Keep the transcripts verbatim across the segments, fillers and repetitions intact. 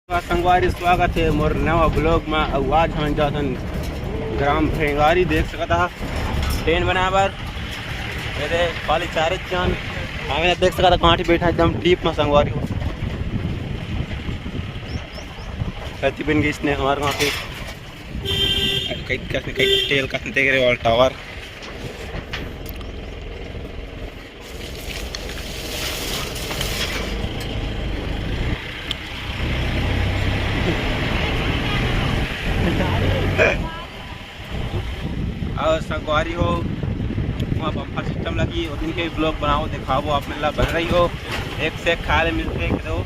संगवारी, स्वागत हे मोर नवा vlog में। अउ आज हम जाथन ग्राम भेंगारी, देख सकत हा, tent बनाए बर। एदे खाली चारे झन हवे, देख सकत हा, कांटी बैठा एकदम deep में संगवारी हो। कति बन गई इसने हमारे वहाँ पे कई, कई, कई टेल कस देख रहे हो, tower। अउ संगवारी हो, वहाँ bumper system लगी, ओ दिन के vlog बनाओ, दिखाओ आप मन ला, बन रही हो, एक से एक खाए ले मिलते हैं, कदो।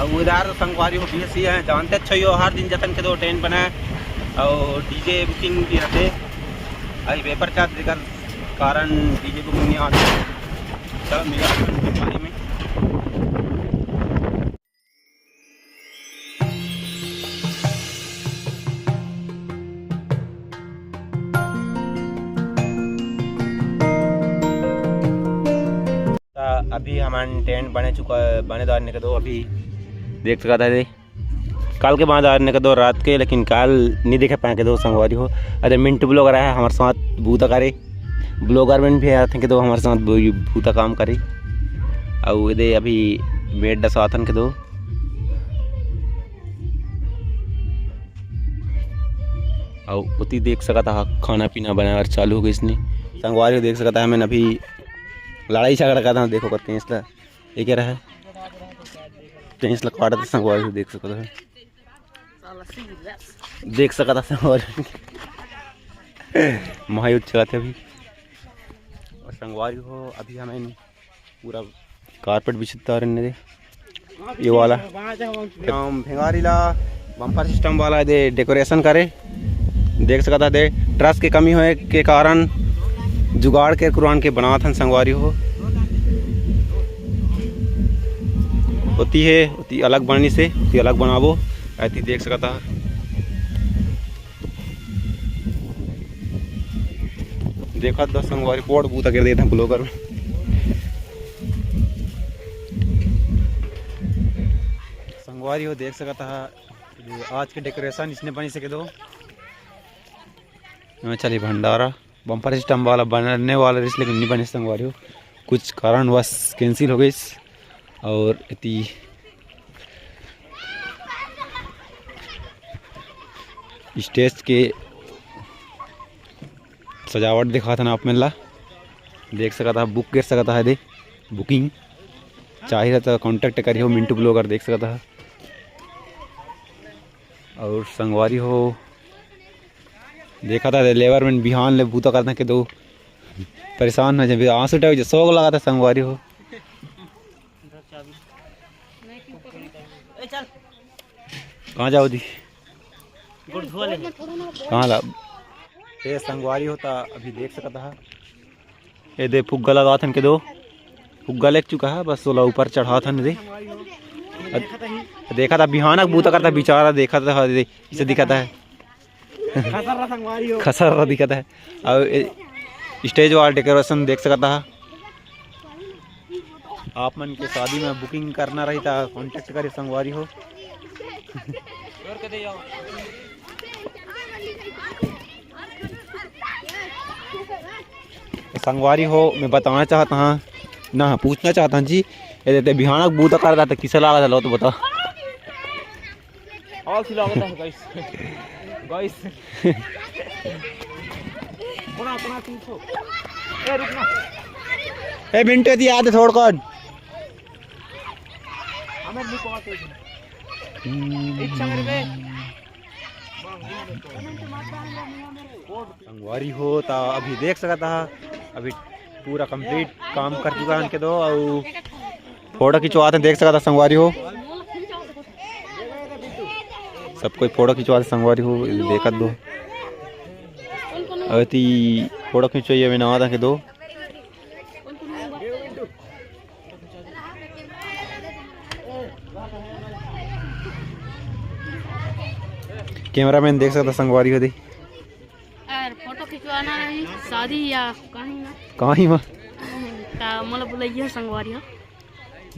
अउ उधार संगवारी हो, बीएससी है, जानते अच्छो ही हो, हर दिन जतन कदो tent बनाए, अउ डीजे booking भी रहते, अभी paper charge देकर कारण डीजे booking नहीं आते। चलो, मिला संगवारी में। त अभी हमन tent बने चुका, बने दार ने कदो अभी देख सकत हा, काल के बाद आने कदो रात के, लेकिन काल नहीं देखे पाए कदो संगवारी हो। अरे मिंटू vlogger आया हमारे साथ बूता करे, vlogger मन भी आते कदो हमारे साथ बू-, बूता काम करे। अउ एदे अभी mat डसाथन कदो। अउ ओती देख सकत हा, खाना पीना बनाए बर चालू हो गइस ने। संगवारी हो देख सकत हा, हमन अभी लड़ाई झगड़ा करत हा, देखो करते हैं इसला, ये क्या रहा है, टेंस ला काटत हे संगवारी हो, देख सकत हा, देख सकत हा संगवारी हो। महायुद्ध चलत हे अभी। अउ संगवारी हो, अभी हमन पूरा carpet बिछता रहने दे। ये वाला हम भेंगारी ला bumper system वाला दे decoration करे, देख सकत हा दे, truss के कमी होए के कारण जुगाड़ के कुरान के बनात हन संगवारी हो। ओती हे, ओती अलग बननी से, ओती अलग बनाबो, ऐती देख सकत हा। देखत दा संगवारी, पोट बूता कर देत हे vlogger। संगवारी हो देख सकत हा, आज के decoration इसने बनी सके दो। हाँ, चली भंडारा bumper system वाला बनने वाला रहिस, लेकिन नहीं बने संगवारी हो, कुछ कारणवश cancel हो गइस। अउ एती stage के सजावट दिखात हन आप मन ला, देख सकत हा, book कर सकत हा दे, booking चाही रहा तो contact करिहो, मिंटू vlogger देख सकत हा। अउ संगवारी हो, देखत हा, labour मन बिहान ले बूता करत हे कदो, परेशान हो जाबे, आंसू टाइप जे सोग लागत हे संगवारी हो। कहाँ जाओ दी? कहाँ ला? ए संगवारी हो, त अभी देख सकत हा, एदे फुग्गा लगात हन कदो, फुग्गा लेग चुका हे, बस ओला ऊपर चढ़ात हन दे। अ-, देखत हा, बिहान के बूता करत हे बेचारा, देखत हा दे, इसे दिखत हे। खसर रहा संगवारी हो। खसर रहा दिखत हे। अउ ए, stage वाला decoration देख सकत हा। आप मन के शादी में booking करना रही त contact करे संगवारी हो। संगवारी हो, मैं बताना चाहत हा ना, पूछना चाहत हा जी, एदे ते बिहान के बूता करत हा त किसे लागत हे, लो तो बता। आलसी लागत हे guys। Guys। कोना, कोना तुम छो। ए, रुक ना। ए, मिंटू दी आते छोड़ कौन? हमें नहीं पहुंचे। इच्छा मेरे पे। संगवारी हो, त अभी देख सकत हा, अभी पूरा complete काम कर चुका हे इनके दो, अउ photo खिंचवात हे, देख सकत हा संगवारी हो, सब कोई photo खिंचवात हे संगवारी हो, देखत दो, अउ एती photo खिंचवाई अभी नवा था के दो। Cameraman देख सकत हा संगवारी हो दे। अउ photo खिंचवाना रही, शादी या कहीं ना। कहीं मा? त मोला बुलाइए संगवारी हो।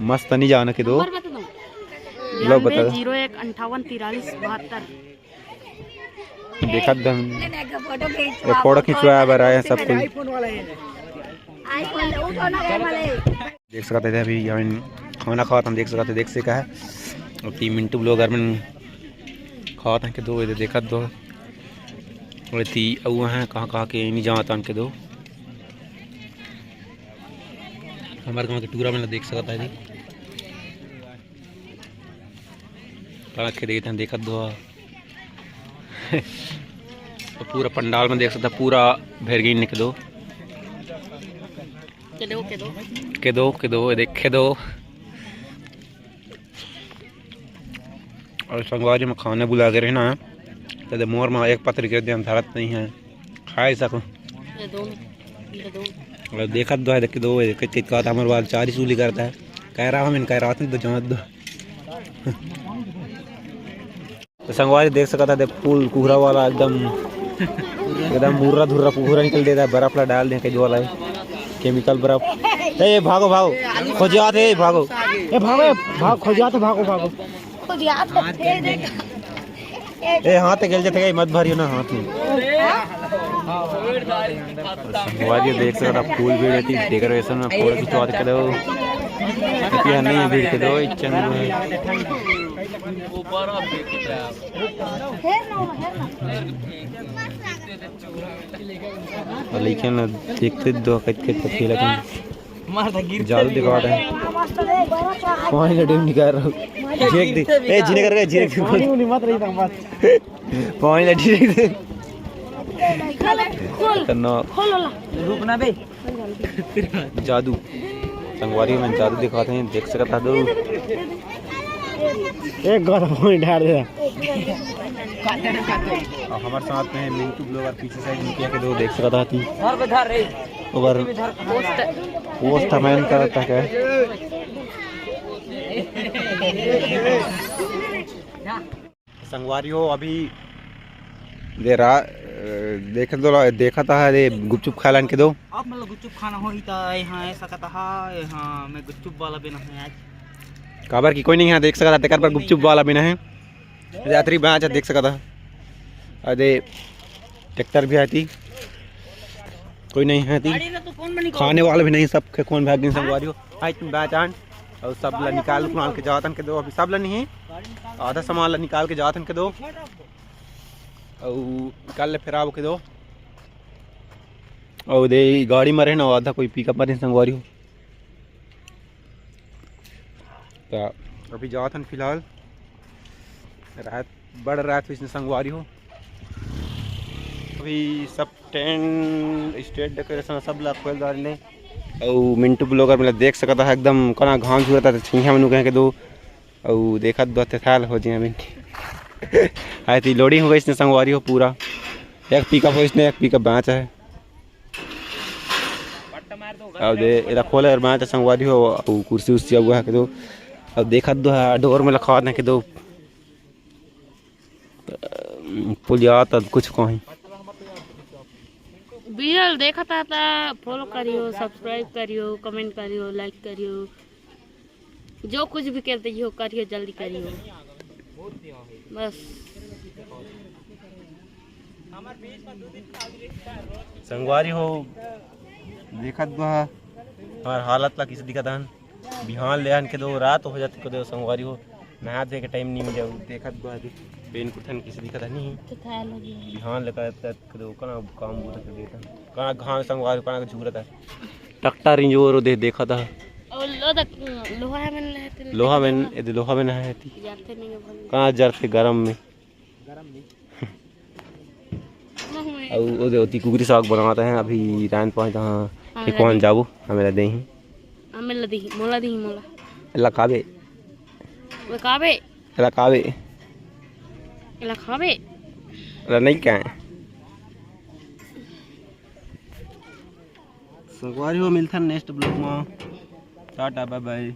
मस्त नहीं जाना के दो। नंबर बता दो। लो, बता। जीरो एक अंठावन तिरालीस बहत्तर। देखत दम। ये फोटो खिंचवाए बर आए हैं सब कोई। देख सकत हे अभी हमन खाना खावत हन, देख सकत हे, देख सकत हे। अउ टीम मिंटू ब्लॉगर मन खावत हन के दो, एदे देखत दो। अउ एती अउ हैं कहाँ कहाँ के नहीं जानत हन के दो। हमर गाँव के टूरा मन ला देख सकत हे जी। कड़क के देखत हन, देखत दो। तो पूरा पंडाल में देख सकत हे, पूरा भर गे निकलो। के दो, के दो। के दो, के दो, ये देख के दो। अउ संगवारी में खाने बुला के रहे ना, तो दे मोर में एक पत्थर गिर दे, हम धरत नहीं है, खाए सको। ये दो, ये दो। अउ देखत दो है, देख के दो, देख के चित कहत हमर बाल चारी सूली करत हे। कह रहा हूँ, मैं कह रहा था, तो जमत दो। तो संगवारी देख सकत हे, देख फुल कुहरा वाला एकदम, एकदम मुर्रा धुर्रा कुहरा निकल देता है, बर्फ ला डाल दे, कई वाला है, केमिकल बर्फ। ए भागो भागो, खोजियात हे, भागो, ए भागो, ए भाग, खोजियात हे, भागो भागो। खोजियात हे, ए हाथ गेल जथे, मत भरियो ना हाथ में। संगवारी देख सकत हे, फुल भीड़ हे, डेकोरेशन में फोटो खिंचवा के दो। अभी नहीं है भीड़ के दो, इच्छा नहीं है। अउ लइका न देखते दो कत कत खेला जादू दिखावत हे। पानी ला डीम निकाल रहा हूँ। झिरक दे। ए, झिरक कर, झिरक दे। पानी उनी मत रही था बस। पानी ला डीम दे। खतरनाक। खोल ला। रुक ना बे। जादू। संगवारी मन जादू दिखात हे, देख सकत हा दो। एक गद पानी डाल दे। अउ हमर साथ में मिंटू ब्लॉगर पीछे साइड में किया के दो, देख सकत हा ती। ओकर पोस्ट हमन करत हे। संगवारी हो, अभी दे रा-, अ, देख दो, देखत हा रे, गुपचुप खा लान के दो। अब मतलब गुपचुप खाना होही त यहाँ ऐसा कहता हा, यहाँ मैं गुपचुप वाला बना है आज। काबर कि कोई नहीं है, देख सकत हा, तेकर पर गुपचुप वाला बना है। यात्री बाँच देख सकत हा। अरे ट्रैक्टर भी आती, कोई नहीं है ती। खाने वाला भी नहीं, सब के कौन भाग दिन संगवारी हो। आई तुम बाँच आन। अउ सब ला निकाल उकाल के जावत हन के दो, अभी सब ला नहीं, आधा सामान ला निकाल के जावत हन के दो, अउ निकाल ले फेर आबो के दो। अउ दे गाड़ी में रहे ना, आधा कोई पिकअप में रहे संगवारी हो। त अभी जावत हन फिलहाल, रात बड़ रात होइस ने संगवारी हो। अभी सब टेंट, स्टेज डेकोरेशन सब ला खोल डारे ने। अउ मिंटू ब्लॉगर मतलब देख सकत हा एकदम कना घाम झुरत हे, छइहा मनु कहे के दो। अउ देखत दो ते थाल हो जे अभी। आए ती लोडिंग हो गइस ने संगवारी हो पूरा। एक पिकअप होइस ने, एक पिकअप बाँच हे। अउ दे एला खोले बर बाँच हे संगवारी हो, अउ कुर्सी उर्सी अगुवा हे के दो। अउ देखत दो हा डोर में लखावत हे के दो। पुलिया तब कुछ कहीं। वीडियो देखत हा त फॉलो करियो, सब्सक्राइब करियो, कमेंट करियो, लाइक करियो, जो कुछ भी करते हो करियो, जल्दी करियो बस। संगवारी हो, देखत बा हमार हालत ला किसे दिखत हन। बिहान ले आन के दो रात हो जाथे के दो संगवारी हो, नहा धोए के टाइम नहीं मिले। देखत बा अभी पेन कुठन किसे दिखत हन नहीं। तो खाए लगी। बिहान ले करत करत के दो कना काम बूता कर देता। कना घाम संगवारी हो, कना के झूरत है। टकटार इंजोर ओ दे देखत है। और लो तक लोहा में नहीं रहते। लोहा में, ये दे लोहा में नहीं रहती। जरते नहीं है भाई। कहाँ जरते गरम में। अउ ओ दे ओती कुकरी साग बनावत हे, अभी रांध पाए त हाँ, हाँ, एक वाहन जाबो, हमें ला देही। हमें ला देही, मोला देही, मोला। ला खाबे। वो खाबे। ला खाबे। ला खाबे। ला नहीं क्या है? संगवारी हो, मिलथन नेक्स्ट ब्लॉग में। टाटा, बाय बाय।